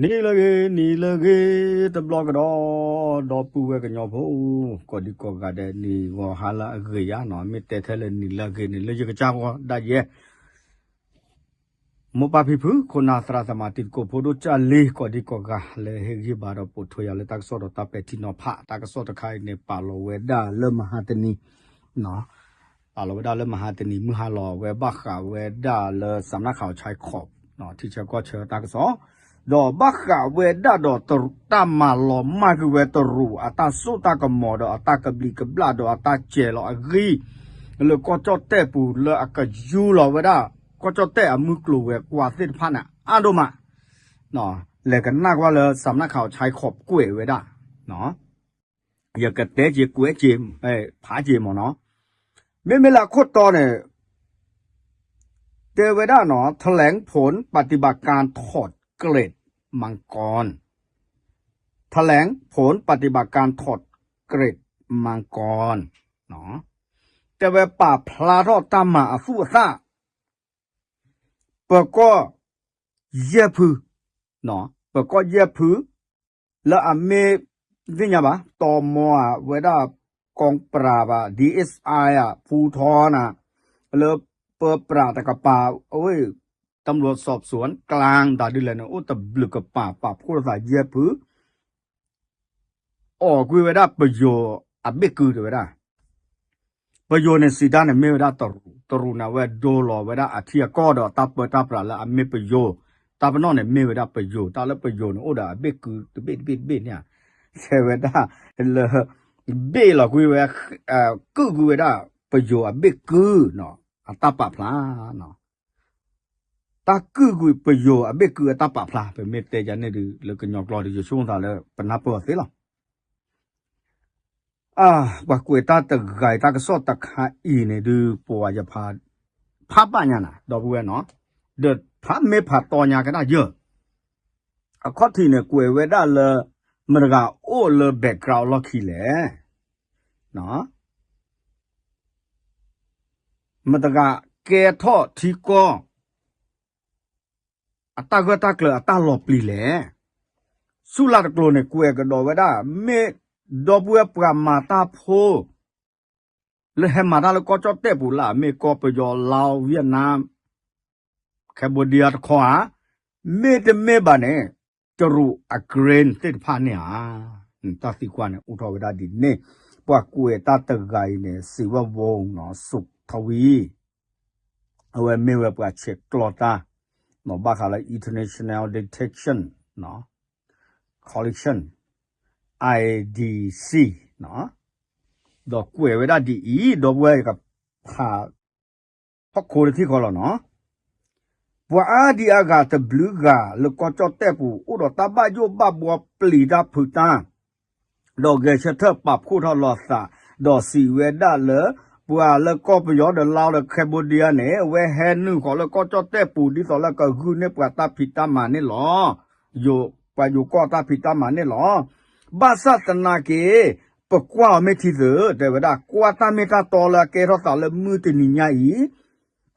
နံၤလၢအဂ့ၤ နံၤလၢအဂ့ၤ တဘျီကဒီး ဒီပုၢ်ဝဲၢ်ကညီဖိ ကိးဒံကိးဂၤဒဲး နံၤဂီၤဟါလၢအဂ့ၤယါနီၤ, မ့ၢ်တဲထဲလၢနံၤလၢအဂ့ၤန့ၣ် လၢယကစၢ်ဂီၢ်ဒၣ်ယဲ မိၢ်ပၢ်ဖံဖု ခိၣ်နၢ်သရၣ်သမါ တံၤသကိးဖိဒိၣ်ကၢ်လံ ကိးဒံကိးဂၤ လၢဟ့ၣ်ဂံၢ်ဘါဒီးပိာ်ထွဲယၤလၢတၢ်ကစီၣ်ဒီးတၢ်ပဲာ်ထံနီၤဖး တၢ်ကစီၣ်တခါအံၤန့ၣ် ပာ်လီၤဝဲဒၣ်လၢမဟါတနံၤ ပာ်လီၤဝဲဒၣ်လၢမဟါတနံၤ မုၢ်ဟါလီၤဝဲဘၣ်ဃးဝဲဒၣ်လၢ စးနၢ်ခးအီၤဆဲခီး ထံဆၢကီၢ်ဆၢတၢ်ကစီၣ် ဒီးဘၣ်ဃးဝဲဒၣ်ဒီးတရူး တၢ်မၤလီၤမၢ်ကွံာ်ဝဲတရူးအတၢ်စိတၢ်ကမီၤဒီးအတၢ်ကဘျံးကဘျၣ်ဒီးအတၢ်စဲၤလီၤအဂံၢ် လၢကီၢ်ကၠီၣ်တဲၣ်ပူၤလၢအကယူလီၤဝဲဒၣ် ကီၢ်ကၠီၣ်တဲၣ်အမုၢ်ကျိၤဝဲၤကွာ်သ့ၣ်တဖၣ်န့ၣ် အါဒိၣ်မး လဲၤကနၣ်ကွၢ်လၢ စးနၢ်ခးအီၤဆဲခီးကွဲးဝဲဒၣ် ယကတဲက့ၤကွဲးက့ၤ ဖးက့ၤမ့ၢ်နီၤ, မ့မ့ၢ်လၢအခိၣ်တီန့ၣ် တဲဝဲဒၣ်နီၤ แถลงผลปฏิบัติการถอดเกล็ดมังกร แถลงผลปฏิบัติการถอดเกล็ดมังกร တဲဝဲပာ်ဖျါထီၣ်တၢ်မၤအသူၣ်အသၣ် ပၢၤကီၢ်ယဲၢ်ဖု ပၢၤကီၢ်ယဲၢ်ဖု လၢအမ့ၢ်သ့ၣ်ညါဘၣ် တီမီဝဲဒၣ် กองปราบ ဘၣ် ดีเอสไอ ဖူထီနၤ လၢပၢပြးတကပၤ အဝဲ ตำรวจสอบสวนกลาง တၢ်ဒ်လဲၣ်န့ၣ် အိၣ်တဘျုးကပၤ ပာ်ဖှိၣ်သးယဲၢ်ဖု အီၣ်ကွံာ်ဝဲဒၣ်ပယိၤအဘ့ၣ်ကု တဲဝဲဒၣ် ပယိၤန့ၣ်စံးတၢ်န့ၣ်မ့ၢ်ဝဲဒၣ်တရူး, တရူးန့ၣ်အဝဲဒိလီၤဝဲဒၣ်အထံအကီၢ်ဒီးတၢ်ပၢတၢ်ပြးလၢအမ့ၢ်ပယိၤ, တၢ်ပနီၣ်န့ၣ်မ့ၢ်ဝဲဒၣ်ပယိၤ, တၢ်လၢပယိၤန့ၣ်အိၣ်ဒီးအဘ့ၣ်ကုတဘ့ၣ်တဘ့ၣ်တဘ့ၣ်န့ၣ်ဧါ, ဆဲးဝဲဒၣ်လၢ ဘ့ၣ်လီၤကွံာ်ဝဲ, ကုၢ်ကွံာ်ဝဲဒၣ်ပယိၤအဘ့ၣ်ကု အတၢ်ပာ်ဖျါ တၢ်ကုၢ်ကွံာ်ပယိၤအဘ့ၣ်ကုအတၢ်ပာ်ဖျါ ပမ့ၢ်တဲယၤန့ၣ်ဒုး လၢကညီကျိာ်ဒီး ယဆိကမိၣ်သးလၢပနၢ်ပၢၢ်အီၤသ့လီၤ. အါ, ပှၤကွဲးတၢ်တဂၤအံၤ တၢ်ကစီၣ်တခါအံၤန့ၣ်ဒုး ပှၤယဖး ဖးဘၣ်ညါနၤ ဒီပုၢ်ဝဲၢ်နီၤ, ဒီးဖးမ့ၢ်ဖးတီညါကဒၣ်ယဲၢ်, အခီၣ်ထံးန့ၣ် ကွဲးဝဲဒၣ်လၢ မတၤတဂၤအိၣ်လၢ background လီၢ်ခံလဲၣ် မတၤတဂၤကဲထီၣ်ထံကီၢ် အတၢ်ဂၢၢ်တၢ်ကျၢၤအတၢ်လီၤပျံၤလဲၣ်. ဆူၣ်လၢ်တကျိၤန့ၣ် ကွဲးကဒီးဝဲဒၣ် မ့ၢ်ဒီပုၢ်ဝဲၢ်ပှၤမၤတၢ်ဖိ လၢဟဲမၤတၢ်လၢကီၢ်ကၠီၣ်တဲၣ်ပူၤလၢအမ့ၢ်ကီၢ်ပယီၤ လၢဝ့ၢ်နါ Cambodia တခီဧါ, မ့တမ့ၢ်ဘၣ်န့ၣ် တရူးအ grain သ့ၣ်တဖၣ်န့ၣ်ဧါ. တၢ်သံကွၢ်န့ၣ် အိၣ်ထီၣ်ဝဲဒၣ်ဒ်န့ၣ်, ပှၤကွဲးတၢ်တဂၤအံၤန့ၣ် စံးဝဲ ဝိုင်နီၤ စူးထဝံၤ အဝဲမ့ၢ်ဝဲပှၤဆဲးကျိးတၢ် ဘၣ်ဃးလၢ International Detection Collection, I D C ဒီးကွဲးဝဲဒၣ်ဒ်အံၤ, ဒီပုၢ်ဝဲၢ်ကဖး ဟီၣ်ခိၣ်တထံၣ်ဃီလီၤနီၤ. ပှၤအါဒံအါဂၤတဘျုးဂၤလၢကီၢ်ကၠီၣ်တဲၣ်ပူၤ အိၣ်ဒီးတၢ်ဘၣ်ယိၣ်ဘၣ်ဘှီပျံၤတၢ်ဖုးတၢ်, ဒီးဂဲၤဆၢထၢၣ်ပာ်ဖှိၣ်ထီၣ်လီၤသး, ဒီးစံးဝဲဒၣ်လၢ ပှၤလၢကီၢ်ပယီၤဒီးလါဒီး Cambodia န့ၣ် အဝဲဟဲနုာ်ဃီၤလၢကီၢ်ကၠီၣ်တဲၣ်ပူၤ ဒ်သိးလၢကဂုာ်န့ၢ်ပှၤတၢ်ဖံးတၢ်မၤန့ၣ်လီၤ. ယိၤ, ပှၤယိၤကီၢ်တၢ်ဖံးတၢ်မၤန့ၣ်လီၤ. ဘၣ်ဆၣ်သနာ်က့ ပကွၢ်အီၤမ့ၢ်ထံသုး တဲဝဲဒၣ် ကွၢ်တၢ်မ့ၢ်တၢ်တီလၢအကဲထီၣ်သးလၢမုၢ်တနံၤညါအံၤ,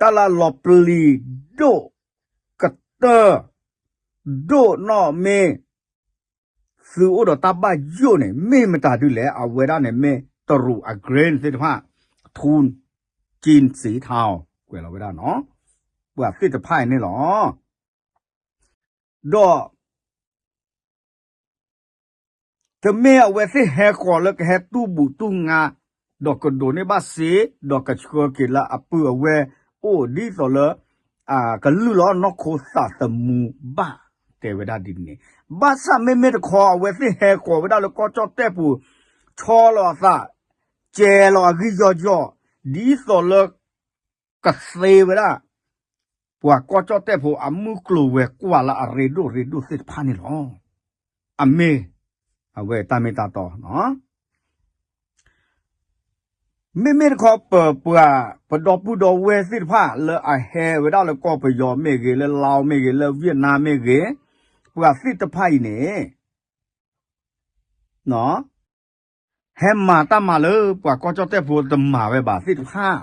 တၢ်လၢလီၤပျံၤဒိၣ်ကတၢၢ် ဒိၣ်နီၢ်မ့ၢ် သုးအိၣ်ဒီးတၢ်ဘၣ်ယိၣ်န့ၣ် မ့ၢ်မတၤဒုလဲၣ်. အဝဲဒၣ်န့ၣ်မ့ၢ်တရူးအ grain သ့ၣ်တဖၣ် ထူၣ်ကၠံစ့ထီ ကွဲးလီၤဝဲဒၣ်နီၤ ပှၤသ့ၣ်တဖၣ်အံၤန့ၣ်လီၤ. ဒီး တမ့ၢ်အဝဲသ့ၣ်ဟဲဃီၤလၢကဟဲတူၢ်ဘူၣ်တူၢ်ငါ, ဒီးကဒိးန့ၢ်ဘၣ်စ့, ဒီးကဆှၢက့ၤလၢအပုၢ်အဝဲၢ်အိၣ်ဒ်သိးလၢ ကလုၢ်လီၤနီၢ်ခိသးသမူဘၣ်, တဲဝဲဒၣ်ဒ်န့ၣ်. ဘၣ်ဆၣ်မ့မ့ၢ်တခီ အဝဲသ့ၣ်ဟဲဃီၤဝဲဒၣ်လၢကီၢ်ကၠီၣ်တဲၣ်ပူၤ, ဆီလီၤအသး, ကဲလီၤအဂံၢ်ယီၢ်ယီၢ်, ဒ်သိးလၢ ကသ့ဝဲဒၣ် ပှၤကီၢ်ကၠီၣ်တဲၣ်ဖိအမုၢ်ကျိၤဝဲၤကွာ်လၢအရ့ဒိၣ်ရ့ဒိၣ်သ့ၣ်တဖၣ်န့ၣ်လီၤ. အမ့ၢ် အဝဲတၢ်မ့ၢ်တၢ်တီ မ့မ့ၢ်တခီ ပပှၤ ပဒီပုၢ်ဒီဝဲၢ်သ့ၣ်တဖၣ်လၢအဟဲဝဲဒၣ်လၢကီၢ်ပယီၤမ့ၢ်ဂ့ၤ, လၢလါမ့ၢ်ဂ့ၤ, လၢဝ့ၢ်နါမ့ၢ်ဂ့ၤ, ပှၤသ့ၣ်တဖၣ်အံၤန့ၣ် ဟဲမၤတၢ်မၤလၢပှၤကီၢ်ကၠီၣ်တဲၣ်ဖိတမၤဝဲဘၣ်သ့ၣ်တဖၣ်,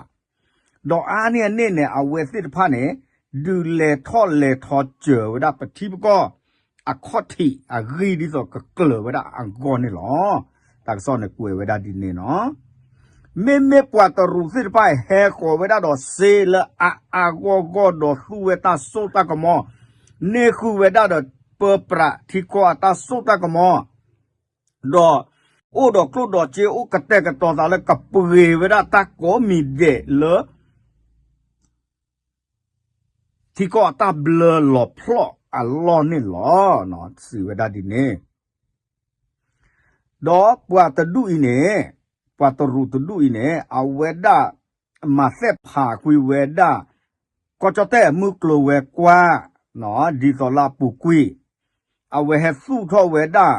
ဒီးအါန့ၢ်အန့ၣ်န့ၣ် အဝဲသ့ၣ်တဖၣ်န့ၣ် ဒုးလဲၤထီၣ်လဲၤထီစၢၤဝဲဒၣ်ပထံပကီၢ်, အခီၣ်ထံးအဂံၢ်ဒ်သိးကကျၢၤဝဲဒၣ်အဂီၢ်န့ၣ်လီၤ. တၢ်ကစီၣ်န့ၣ်ကွဲးဝဲဒၣ်ဒ်န့ၣ်နီၤ. မ့မ့ၢ်ပှၤတရူးသ့ၣ်တဖၣ်အံၤ ဟဲဃီၤဝဲဒၣ်ဒီးစ့လၢအအါဂီၢ်ဂီၢ်ဒီးသူဝဲတၢ်စိတၢ်ကမီၤ, န့ၢ်ဃုာ်ဝဲဒၣ်ဒီးပၢပြးထံကီၢ်အတၢ်စိတၢ်ကမီၤ ဒီးအိၣ်ဒီးကျိၣ်ဒီးစ့ အိၣ်ကတဲာ်ကတီၤသးလၢကပှ့ၤဝဲဒၣ်တၢ်ကိးမံၤဒဲးလၢ ထံကီၢ်အတၢ်ဘျၢလီၤဖျီၣ်အလီၢ်န့ၣ်လီၤ. စံးဝဲဒၣ်ဒ်န့ၣ် ဒီးပှၤတဒူၣ်အံၤန့ၣ်, ပှၤတရူးတဒူၣ်အံၤန့ၣ် အဝဲဒၣ် မၤသ့ၣ်ဖးကွံာ်ဝဲဒၣ် ကီၢ်ကၠီၣ်တဲၣ်မုၢ်ကျိၤဝဲၤကွာ် ဒ်သိးလၢအပူၤကွံာ်, အဝဲဟဲသူၣ်ထီၣ်ဝဲဒၣ်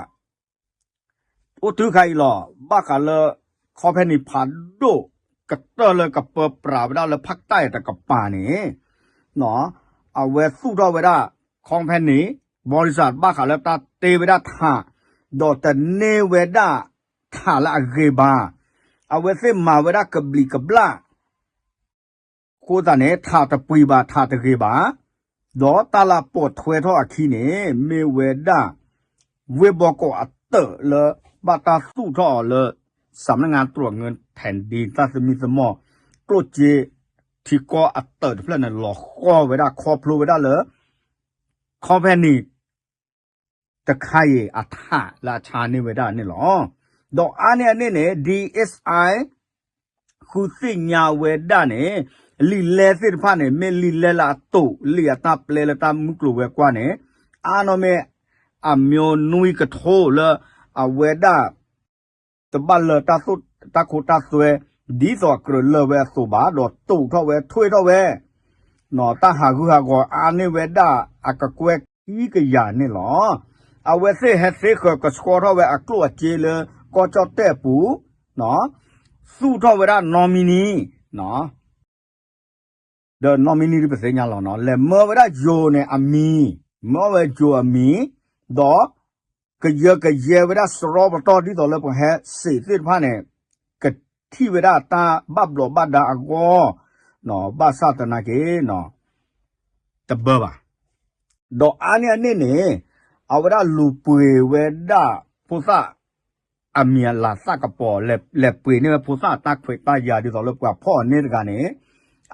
အိၣ်တုၤခါအံၤလီၤ. ဘၣ်ဃးလၢ company ဖးဒိၣ် ကတၢၢ်လၢကပၢပြးဝဲဒၣ်လၢဖးတၢ်တကပၤန့ၣ်, အဝဲသူၣ်ထီၣ်ဝဲဒၣ် company ဘီရံစး ဘၣ်ဃးလၢတၢ်တ့ဝဲဒၣ်ထး, ဒီးတန့ၢ်ဝဲဒၣ်ထးလၢအဂ့ၤဘၣ်. အဝဲသ့ၣ်မၤဝဲဒၣ်ကဘျံးကဘျၣ် အဃိသတးန့ၣ် ထးတပှံၤဘၣ် ထးတဂ့ၤဘၣ်, ဒီးတၢ်လၢပိာ်ထွဲထီၣ်အခံန့ၣ် မ့ၢ်ဝဲဒၣ် ဝ့ၢ်ဘီကီးအတၢးလၢ ဘၣ်တၢ်သူၣ်ထီၣ်အီၤလၢ สำนักงานตรวจเงินแผ่นดิน တၢ်သမံသမိး ကျိၣ်စ့ ထံကီၢ်အတၢးတဖျၢၣ်န့ၣ် လီၤဃီဝဲဒၣ် ခီဖျိဝဲဒၣ်လၢ company တခါအံၤအထးလၢအဆါန့ၢ်ဝဲဒၣ်န့ၣ်လီၤ. ဒီးအါန့ၢ်အန့ၣ်န့ၣ် DSI ဃုသ့ၣ်ညါဝဲဒၣ်န့ၣ် လံာ်လဲသ့ၣ်တဖၣ်န့ၣ် မ့ၢ်လံာ်လဲလၢအတိာ်လံာ်အတၢ်ပျဲလၢတၢ်မုၢ်ကျိၤဝဲၤကွာ်န့ၣ် အါနီၢ်မ့ၢ် အမျိုးနွံကထိလၢ အဝဲဒၣ် တဘၣ်လၢတၢ်ခိတၢ်သွဲ ဒ်သိးအကြၢးလၢာ်ဝဲအသိးဘၣ် ဒီးတိာ်ထီၣ်ဝဲ ထွဲထီၣ်ဝဲ တၢ်ဟးဂူာ်ဟးဂီၤအါန့ၢ်ဝဲဒၣ်အကကွဲၢ်ခံကယၤန့ၣ်လီၤ. အဝဲသ့ၣ်ဟဲသ့ဃၢၤကဆှီထီၣ်ဝဲအကျိၣ်အစ့လၢကီၢ်ကၠီၣ်တဲၣ်အပူၤ, သူၣ်ထီၣ်ဝဲဒၣ် nominee ဒီး nominee ဒ်ပသ့ၣ်ညါလီၤနီၤ လဲၤမၢဝဲဒၣ်ယိၤန့ၣ်အမံၤ, မၢဝဲယိၤအမံၤ, ဒီး ကယၢကယဲဝဲဒၣ်စရီပတီၢ်ဒ်သိးလၢပှၤဟဲစံးသ့ၣ်တဖၣ်န့ၣ် ကထံၣ်ဝဲဒၣ်တၢ်ဘၣ်ဘျီးဘၣ်ဒါအဂီၢ်, ဘၣ်ဆၣ်သနာ်က့ တဘၢဘၣ်. ဒီးအါန့ၢ်အန့ၣ်န့ၣ် အဝဲဒၣ်လူၤပှ့ၤဝဲဒၣ်ဖိသၣ် အမံၤအလၤသၣ်ကပီၤ လဲၤပှ့ၤန့ၢ်ဝဲဖိသၣ်တၢ်ခွဲးတၢ်ယာ်ဒ်သိးလၢပှၤဖီၣ်အီၤန့ၢ်တဂၤန့ၣ်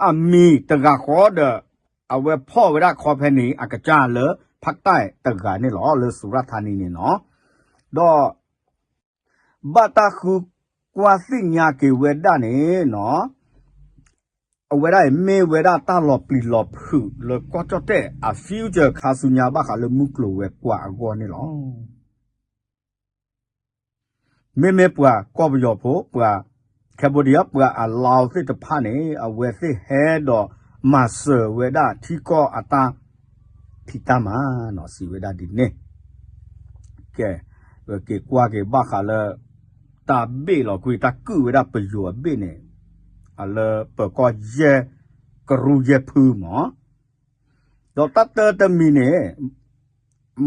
အမံၤတဂၤဃီဒီး အဝဲဖီၣ်ဝဲဒၣ် company အကစၢ်လၢဖးတၢ်တဂၤန့ၣ်လီၤ လၢစူၤရၣ်ထါနံန့ၣ်နီၤ. ဒီး ဘၣ်တၢ်ဃုကွၢ်သ့ၣ်ညါက့ၤဝဲဒၣ်န့ၣ်နီၤ အဝဲဒၣ်အံၤမ့ၢ်ဝဲဒၣ်တၢ်လီၤပျံၤလီၤဖုးလၢကီၢ်ကၠီၣ်တဲၣ်အ future ခါဆူညါဘၣ်ဃးလၢမုၢ်ကျိၤဝဲၤကွာ်အဂီၢ်န့ၣ်လီၤ. မ့မ့ၢ်ပှၤကီၢ်ပယီၤဖိ ပှၤ Cambodia ပှၤအ Lao သ့ၣ်တဖၣ်န့ၣ် အဝဲသ့ၣ်ဟဲဒီးမၤစၢၤဝဲဒၣ်ထံကီၢ်အတၢ်ဖံးတၢ်မၤနီၤ စံးဝဲဒၣ်ဒ်န့ၣ်. ကဲ ပက့ၤကွၢ်က့ၤဘၣ်ဃးလၢ တၢ်ဘ့ၣ်လီၤကွံာ် တၢ်ကုၢ်ဝဲဒၣ်ပယိၤအဘ့ၣ်န့ၣ် အလၢပၢၤကီၢ်ယဲၢ်ကရူၢ်ယဲၢ်ဖုမး ဒီးတၢ်တၢတမံၤန့ၣ်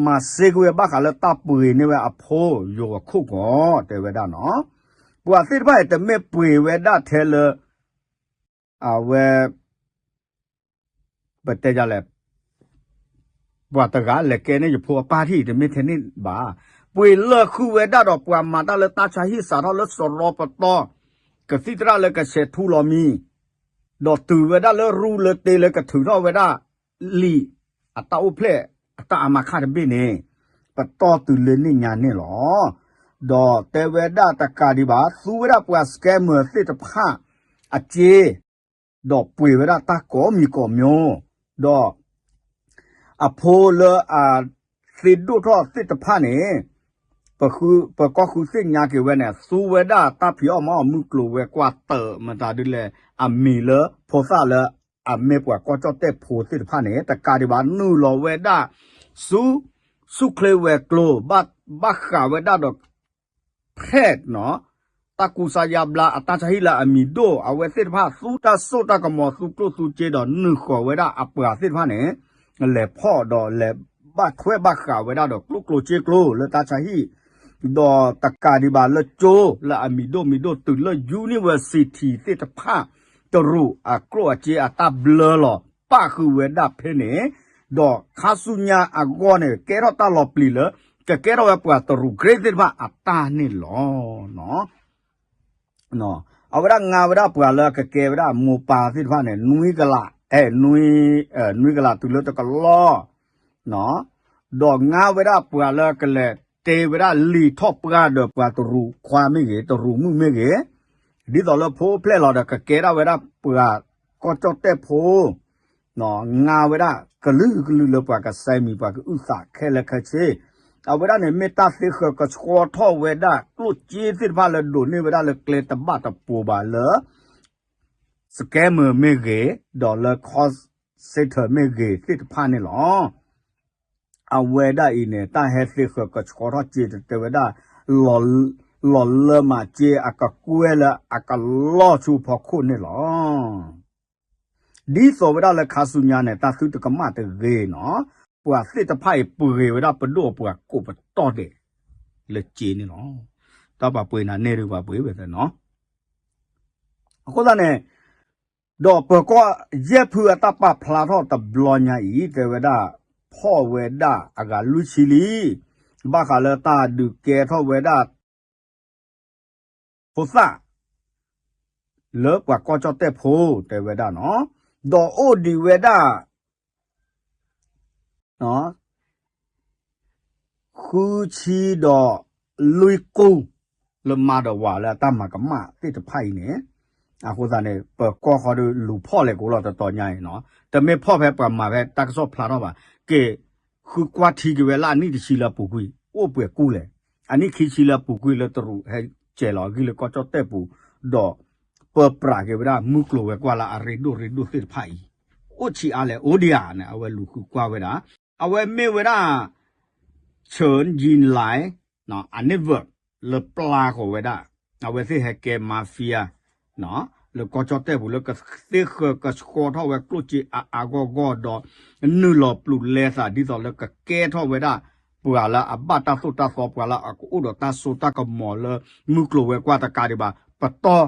မၤစ့က့ၤဝဲဘၣ်ဃးလၢတၢ်ပှ့ၤန့ၢ်ဝဲအဖိယိၤအခိၣ်ကီး တဲဝဲဒၣ်နီၤ. ပှၤသ့ၣ်တဖၣ်အံၤတမ့ၢ်ပှ့ၤဝဲဒၣ်ထဲလၢ အဝဲ ပတဲဒ်လဲၣ် ပှၤတဂၤလဲၤကဲန့ၢ်ယဖိအပၢ်ထံၣ်တမ့ၢ်ထဲန့ၣ်ဘၣ်. ပှ့ၤလၢာ်ဃုဝဲဒၣ်ဒီးပှၤမၤတၢ်လၢတၢ်ဆါဟံၣ်စးထီၣ်လၢစရီပတီၢ် ကသံၣ်သရၣ်လၢကဆဲးထူလီၤမံၤ ဒီးတုၤဝဲဒၣ်လၢရူလၢတ့လၢကထုးထီၣ်ဝဲဒၣ် လံာ်အတၢ်အိၣ်ဖျဲၣ် အတၢ်အမါခါတဘ့ၣ်န့ၣ် ပတီၢ်တုၤလၢန့ၣ်ညါန့ၣ်လီၤ. ဒီးတဲဝဲဒၣ်တကးဒံးဘၣ် သူဝဲဒၣ်ပှၤ scammer သ့ၣ်တဖၣ်အစ့ ဒီးပှ့ၤဝဲဒၣ်တၢ်ကိးမံၤကိးမျိုး, ဒီး အဖိလၢအသ့ဒိၣ်ထီၣ်သ့ၣ်တဖၣ်န့ၣ် ပဃု, ပကီၢ်ဃုသ့ၣ်ညါက့ၤဝဲန့ၣ် သူဝဲဒၣ်တၢ်ဖံးအီၣ်မၤအီၣ်မုၢ်ကျိၤဝဲၤကွာ်တၢ်မတၤဒ်လဲၣ် အမံၤလၢဖိသၣ်လၢအမ့ၢ်ပှၤကီၢ်ကၠီၣ်တဲၣ်ဖိသ့ၣ်တဖၣ်န့ၣ် တကးဒံးဘၣ် နုာ်လီၤဝဲဒၣ်ဆူ ဆူၣ်ချ့ဝဲၤကျိၤ ဘၣ်ဃးဝဲဒၣ်ဒီး ဖဲးနီၤ တၢ်ကူစါယါဘျါအတၢ်ဆါဟံၣ်လၢအမံၤဒိၣ် အဝဲသ့ၣ်တဖၣ် သူတၢ်စိတၢ်ကမီၤ သူကျိၣ်သူစ့ဒီး နုာ်ဃီၤဝဲဒၣ်အပှၤသ့ၣ်တဖၣ်န့ၣ် လဲၤဖီၣ်ဒီးလဲၤဘၣ်ထွဲဘၣ်ဃးဝဲဒၣ်ဒီးကျိၣ်ကျိၤစ့ကျိၤလၢတၢ်ဆါဟံၣ်, ဒီးတကးဒံးဘၣ်လၢကၠိလၢအမံၤဒိၣ်မံၤဒိၣ်တုၤလၢ university သ့ၣ်တဖၣ် တရူးအကျိၣ်အစ့အတၢ်ဘျၢလီၤ ပၣ်ဃုာ်ဝဲဒၣ်ဖဲန့ၣ် ဒီးခါဆူညါအဂီၢ်န့ၣ် ကဲထီၣ်တၢ်လီၤပျံၤလၢ ကကဲထီၣ်ဝဲပှၤတရူး grade သ့ၣ်တဖၣ်အတၢ်န့ၣ်လီၤ. အဝဲဒၣ်ငါဝဲဒၣ်ပှၤလၢကကဲဝဲဒၣ်မိၢ်ပၢ်သ့ၣ်တဖၣ်န့ၣ် နွံကလး, အဲ, နွံ, အဲ, နွံကလးတုၤလၢတကလီၢ်, ဒီးငါဝဲဒၣ်ပှၤလၢကလဲၤတဲဝဲဒၣ်လံာ်ထီၣ်ပှၢ်ဒီးပှၤတရူးခွါမ့ၢ်ဂ့ၤ, တရူးမုၣ်မ့ၢ်ဂ့ၤ, ဒ်သိးလၢဖိအိၣ်ဖျဲၣ်လီၤဒီး ကကဲဒၣ်ဝဲဒၣ်ပှၤကီၢ်ကၠီၣ်တဲၣ်ဖိ ငါဝဲဒၣ်ကလုာ်ကလုာ်လၢပှၤကစဲးမံၤ ပှၤကအုၣ်သးခဲလၢာ်ခဲဆ့, အဝဲဒၣ်န့ၣ် မ့ၢ်တၢ်သ့ဃၢၤကဆှီထီၣ်ဝဲဒၣ် ကျိၣ်စ့သ့ၣ်တဖၣ်လၢဒိးန့ၢ်ဝဲဒၣ်လၢကျဲတဘၣ်တပိၤဘၣ်လၢ scammer မ့ၢ်ဂ့ၤ, ဒီးလၢ call center မ့ၢ်ဂ့ၤသ့ၣ်တဖၣ်န့ၣ်လီၤ. အဝဲဒၣ်အံၤန့ၣ် တၢ်ဟဲသ့ဃၢၤကဆှီထီၣ်စ့တတဲဝဲဒၣ် လီၤလၢမးစ့အကကွဲၢ်လၢအကလီၢ်ဆူဖီခိၣ်န့ၣ်လီၤ. ဒ်သိးဝဲဒၣ်လၢခါဆူညါန့ၣ် တၢ်သုတကမၣ်တဂ့ၤနီၤ, ပှၤသ့ၣ်တဖၣ်အံၤပှ့ၤဝဲဒၣ်ပဒိၣ်အပှၤကိးပတီၢ်ဒဲး လၢစ့န့ၣ်လီၤ. တၢ်ပှၤပှ့ၤနၤန့ၢ်ဒုးပှၤပှ့ၤဝဲသနီၤ. အဃိသတးန့ၣ် ဒီးပၢၤကီၢ်ယဲၢ်ဖုအတၢ်ပာ်ဖျါထီၣ်တဘျီညါအံၤ တဲဝဲဒၣ် ဖီၣ်ဝဲဒၣ်အဂၤလွံၢ်ဆံလံ, ဘၣ်ဃးလၢတၢ်ဒုးကဲထီၣ်ဝဲဒၣ် ဖိသၣ် လၢပှၤကီၢ်ကၠီၣ်တဲၣ်ဖိ တဲဝဲဒၣ်နီၤ, ဒီးအိၣ်ဒံးဝဲဒၣ် ဃုဆံဒီးလွံၢ်ကူ လၢမၤဒီးဝၤလၢအတၢ်မၤကမၣ်သ့ၣ်တဖၣ်အံၤန့ၣ်, အဃိသတးန့ၣ် ပၢၤကီၢ်ဃီဒီးလူၤဖီၣ်လဲၤကိးလီၤတတီၤညါအံၤနီၤ, တမ့ၢ်ဖီၣ်ဖဲပှၤမၤဖဲတၢ်ကစီၣ်ဖျါထီၣ်ဘၣ်, က့ၤဃုကွၢ်ထံက့ၤဝဲလၢအနံၣ်တဆံလၢအပူၤကွံာ် အိၣ်ပှဲၤကူလဲၣ်, အနံၣ်ခံဆံလၢအပူၤကွံာ်လၢတရူးဟဲစဲးလီၤအဂံၢ်လၢကီၢ်ကၠီၣ်တဲၣ်ပူၤ, ဒီးပၢပြးက့ၤဝဲဒၣ်မုၢ်ကျိၤဝဲၤကွာ်လၢအရ့ဒိၣ်ရ့ဒိၣ်သ့ၣ်တဖၣ်အံၤ, အိၣ်ဆံးအါလဲၣ် အိၣ်ဒံးဧါန့ၣ် အဝဲလူၤဃုကွၢ်ဝဲဒၣ်, အဝဲမ့ၢ်ဝဲဒၣ် ဆၢယံၤလၢ် အန့ၣ် လၢပျၢ်ဃီၤဝဲဒၣ်, အဝဲသ့ၣ်ဟဲကဲ mafia လၢကီၢ်ကၠီၣ်တဲၣ်ပူၤလၢကသ့ဃၢၤကဆှီထီၣ်ဝဲကျိၣ်စ့အါအါဂီၢ်ဂီၢ်ဒီး နုာ်လီၤပျုၤလဲသးဒ်သိးလၢကကဲထီၣ်ဝဲဒၣ် ပှၤလၢအဘၣ်တၢ်သိၣ်တၢ်သီ ပှၤလၢအကအိၣ်ဒီးတၢ်စိတၢ်ကမီၤလၢမုၢ်ကျိၤဝဲၤကွာ်တကးဒံးဘၣ် ပတီၢ်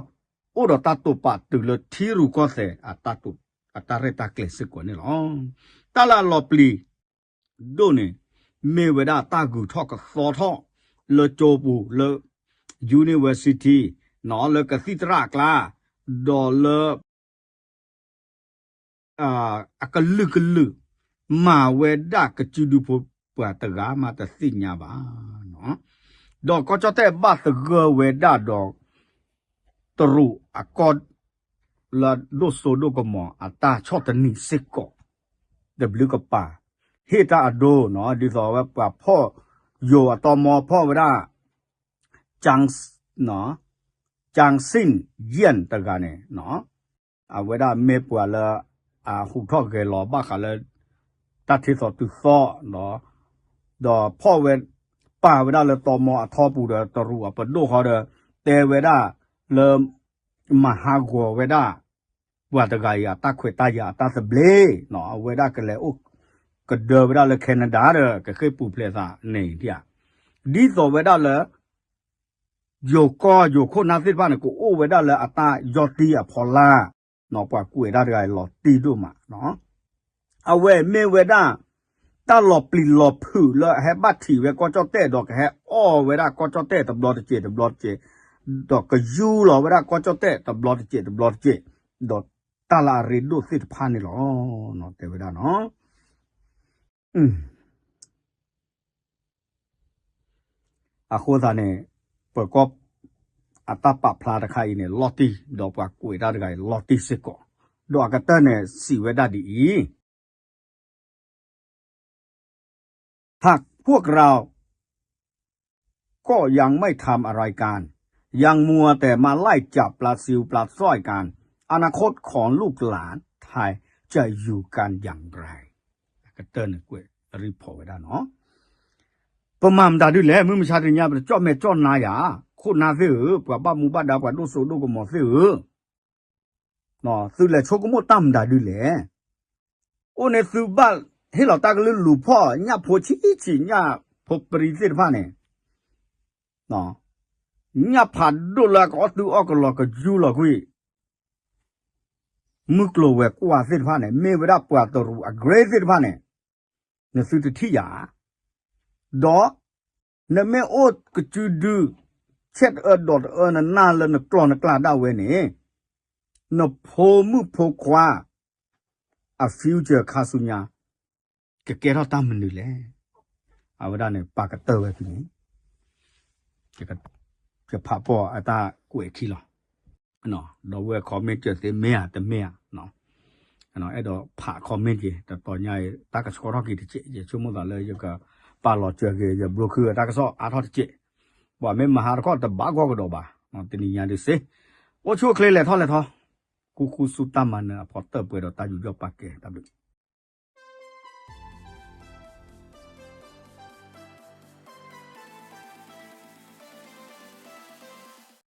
အိၣ်ဒီးတၢ်တိာ်ပာ်တုၤလၢထံရူၢ်ကီၢ်သဲး အတၢ်ရဲၣ်တၢ်ကျဲၤစ့ၢ်ကီးန့ၣ်လီၤ. တၢ်လၢအလီၤပျံၤ ဒိၣ်န့ၣ် မ့ၢ်ဝဲဒၣ်တၢ်ဂုၤထီၣ်ကသီထီၣ် လၢကၠိပူၤ လၢ university နီၤ လၢကသံၣ်သရၣ်အကျါ ဒီးလၢ အကလုာ်ကလုာ် မၤဝဲဒၣ်ကစုဒုဖိပှၤတဂၤမးတသ့ၣ်ညါဘၣ်. ဒီးကီၢ်ကၠီၣ်တဲၣ်ဘၣ်သဂၢၢ်ဝဲဒၣ်ဒီး တရူးအကီၢ် လၢဒိၣ်စိဒိၣ်ကမီၤအတၢ်ဆီၣ်တနံၤစ့ၢ်ကီး တဘျုးကပၤ ဟ့ၣ်တၢ်အဒိနီၤ ဒ်သိးဝဲပှၤဖီၣ် ယိၤအတီမီဖီၣ်ဝဲဒၣ် ကၠၣ်စ့ၣ်ယၣ်ၣ် တဂၤန့ၣ် အဝဲဒၣ်မ့ၢ်ပှၤလၢ အဟူးထီၣ်ဂဲၤလီၤဘၣ်ဃးလၢ တၢ်ထံသီတုၤသီ ဒီးဖီၣ်ဝဲ ပာ်ဝဲဒၣ်လၢတီမီအထီပူၤဒီး တရူးအပဒိၣ်ဃီဒီး တဲဝဲဒၣ်လၢ မၤဟးဂီၤဝဲဒၣ် ပှၤတဂၤအံၤအတၢ်ခွဲးတၢ်ယာ်အတၢ်သဘျ့ အဝဲဒၣ်ကလဲၤအိၣ်ကဒၢဝဲဒၣ်လၢ Canada ဒီး ကဃ့ၢ်ပူၤဖျဲးသးန့ၣ် ဒ်သိးဝဲဒၣ်လၢ ယိၤကီၢ်ယိၤခိၣ်နၢ်သ့ၣ်တဖၣ်န့ၣ် ကအိၣ်ဝဲဒၣ်လၢအတၢ်ယီၢ်တံၢ်အဖီလာ် ပှၤကွဲးဒၣ်တဂၤအံၤလီၤတံၢ်ဒိၣ်မး အဝဲမ့ၢ်ဝဲဒၣ် တၢ်လီၤပျံၤလီၤဖုးလၢအဟဲဘၣ်ထံးဝဲကီၢ်ကၠီၣ်တဲၣ်ဒီး ကဟဲအီၣ်ဝဲဒၣ်ကီၢ်ကၠီၣ်တဲၣ်တဘျီတစဲးတဘျီတစဲး ဒီးကယူလီၤဝဲဒၣ်ကီၢ်ကၠီၣ်တဲၣ်တဘျီတစဲးတဘျီတစဲး ဒီးတၢ်လၢအရ့ဒိၣ်သ့ၣ်တဖၣ်န့ၣ်လီၤ. တဲဝဲဒၣ်နီၤ အဃိသတးန့ၣ် ပၢၤကီၢ် အတၢ်ပာ်ဖျါတခါအံၤန့ၣ် လီၤတံၢ် ဒီးပှၤကွဲးတၢ်တဂၤအံၤ လီၤတံၢ်စ့ၢ်ကီး ဒီးအကတၢၢ်န့ၣ် စံးဝဲဒၣ်ဒ်အံၤ หากพวกเรา ก็ยังไม่ทำอะไรกัน ยังมัวแต่มาไล่จับปลาซิวปลาสร้อยกัน อนาคตของลูกหลานไทยจะอยู่กันอย่างไร အကတၢၢ်န့ၣ်ကွဲး report ဝဲဒၣ်နီၤ ပမၤမတၤဒုလဲၣ် မုၢ်မဆါတနံၤညါ ပတကၠီၣ်မဲာ်ကၠီၣ်နါယၤ ခိၣ်နၢ်သ့ၣ်ဧၢ ပှၤဘၣ်မူဘၣ်ဒါ ပှၤဒိၣ်စိဒိၣ်ကမီၤသ့ၣ်ဧၢ သုလဲၤဆိကမိၣ်တၢ်မတၤဒုလဲၣ်. အိၣ်န့ၣ်သုဘၣ်ဟ့ၣ်လီၤတၢ်ကလုၢ်လူၤဖီၣ် ညၣ်ဖိဆံးဆံး ညၣ်ဖိပြံသ့ၣ်တဖၣ်န့ၣ် ညၣ်ဖးဒိၣ်လၢအကအီၣ်သုအီၣ်ကလီၤကယူလီၤကွံာ် မုၢ်ကျိၤဝဲၤကွာ်သ့ၣ်တဖၣ်န့ၣ် မ့ၢ်ဝဲဒၣ်ပှၤတရူးအ grade သ့ၣ်တဖၣ်န့ၣ် နသုတထံၣ်ယၤဧါ. ဒီး နမ့ၢ်အိၣ်ကစုဒု ဆဲးတအၢဒီးတအၢ နနၢ်လၢနကျီၢ်နကျါဒၣ်ဝဲန့ၣ် နဖိမုၣ်ဖိခွါ အ future ခါဆူညါ ကကဲထီၣ်တၢ်မနုၤလဲၣ်. အဝဲဒၣ်န့ၣ် ပာ်ကတၢၢ်ဝဲဖဲန့ၣ် ယဖးပိာ်အတၢ်ကွဲးခံလီၤ. ဒီးဝဲ comment ကၢၤသ့မ့ၢ်ဧါတမ့ၢ်ဧါ, အဲၣ်ဒိးဖး comment က့ၤ တတီၤညါအံၤ တၢ်ကဆှီထီၣ်က့ၤတစဲး, ယဆိကမိၣ်သးလၢယကပာ်လီၤစၢၤက့ၤ ယဘျိခုၣ်အတၢ်ကစီၣ်အါထီၣ်တစဲး, ပှၤမ့ၢ်မၤဟးတခီတဘၣ်ဂီၢ်ကဒီးဘၣ်, တနံၤညါဒုးစ့, အိၣ်ဆူၣ်အိၣ်ချ့လဲၤထီၣ်လဲၤထီ, ဃူဃူဆူတၢ်မၤနၢၤအဖီတၢၣ်ပှဲၤဒီးတၢ်ယူးယီၣ်ပာ်ကဲတၢ်ဘျုး